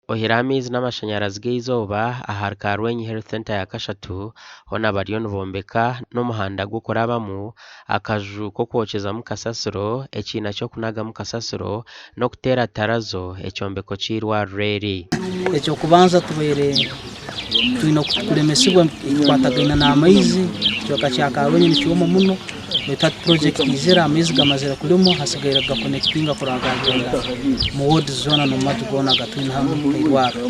Oihireho amaizi n'amashanyarazi g'eizooba ahari Karwenyi Health Centre ya kashatu hoona bariyo nibombeka n'omuhanda gw'okurabamu, akaju k'okwokyezamu kasasiro, ekiina ky'okunagamu kasasiro n'okuteera tarazo ekyombeko ky'eirwariro eri. Eky'okubanza tubaire twine kuremesibwa ekikwatagaine n'amaizi, ekicweka kya Karwenyi nikyoma muno baitu hati purojekiti eizire amaizi gamazire kurimwa hasigaire kugakonekitinga kurora gagenda omu woodi zoona n'omu maju goona agatwine hanu ah'eirwariro.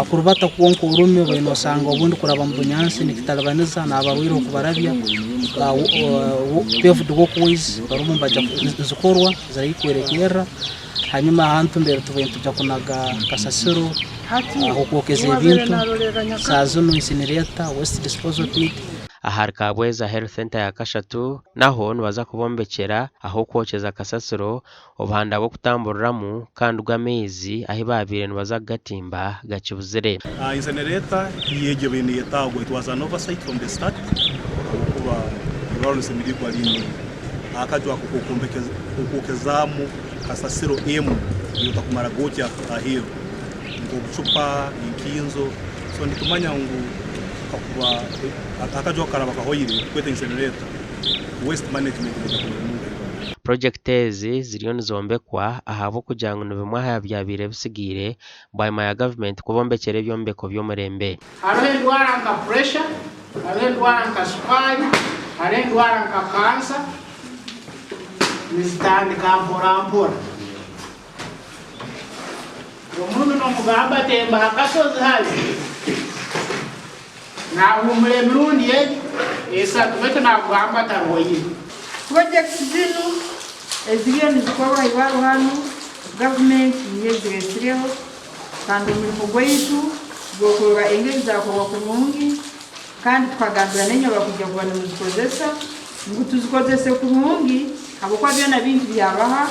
Kurubata kwonka orumi obaire nosanga obundi kuraba omu bunyansi nikitaribaniza n'abarwaire okubarabya, paved walkways barimu nibaija nizikorwa ziri haihi kuhwerekerera. Hanyuma ahantu mbere tubaire nituja kunaga kasasiro, ah'okwokeza ebintu, saaha zinu incinerator, waste disposal pit. Ahari Kabweza Health Centre ya kashatu naho nibaza kubombekyera ah'okwokyeza kasasiro, obuhanda bw'okutamburiramu kandi gw'amaizi ahi baabaire nibaza kugatimba gakibuzire. Incinerator niyo egyo ebaire neyetaagwa, it was an oversight from the start ahabw'okuba eirwariro risemeriire kuba riine akaju ako k'okwokezaamu kasasiro emwe ei otakumara gwokya aheeru nk'obucupa, enkinzo so nitumanya ngu kakuba akaju ako karaba kahoire kweta incinerator, waste management neija kuba nungi. Purojekiti ezi ziriyo nizombekwa ahabw'okugira ngu ni bimwe aha byabaire bitsigaire bwanyima ya gavumenti kubombekyera ebyombeko by'omurembe. Hariho endwara nka puresha, hariho endwara nka sukaari, hariho endwara nka kansa, nizitandika mpora mpora. Omuntu nomugamba temba aha kashozi hare, nahuumura emirundi esatu baitu nakugamba tarwaire. Purojekiti zinu eziriyo nizikorwa ahairwariro hanu gavumenti niyo eziresireho kandi omurimo gwaitu gw'okurora engeri zakorwa kurungi kandi tukagambira nainywe abakwija kuba nimuzikozesa ngu tuzikozese kurungi habwokuba byona bintu byabaha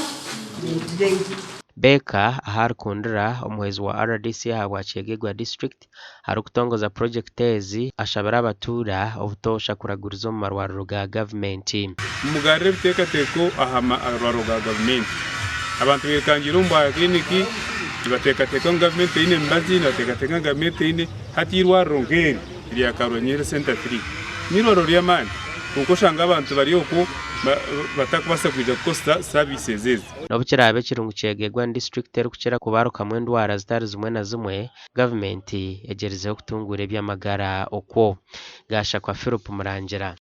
bintu byaitu. Baker ahu arikundira omuhwezi wa rdc ahabwa Kyegegwa district arikutongoza purojekiti ezi ashabire abatuura obutoosha kuraguriza omu marwariro ga gavumenti. Mumugarure ebiteekateeko aha marwariro ga gavumenti. Abantu beekangiire omu bwa kiriniki nibateekateeka ngu gavumenti eine emibazi, nibateekateeka ngu gavumenti eine. Hati eirwariro nk'eri erya Karwanya Health Centre 3 n'eirwariro ry'amaani kwonka oshanga abantu bari okwo batakubaasa kwija kukozesa services ezi. N'obu kiraabe kiri ngu Kyegegwa ni disiturikiti erikukira kubarukamu endwara zitari zimwe na zimwe, Gavumenti egyerizeho kutunguura eby'amagara okwo. Gashakwa Philip Murangira.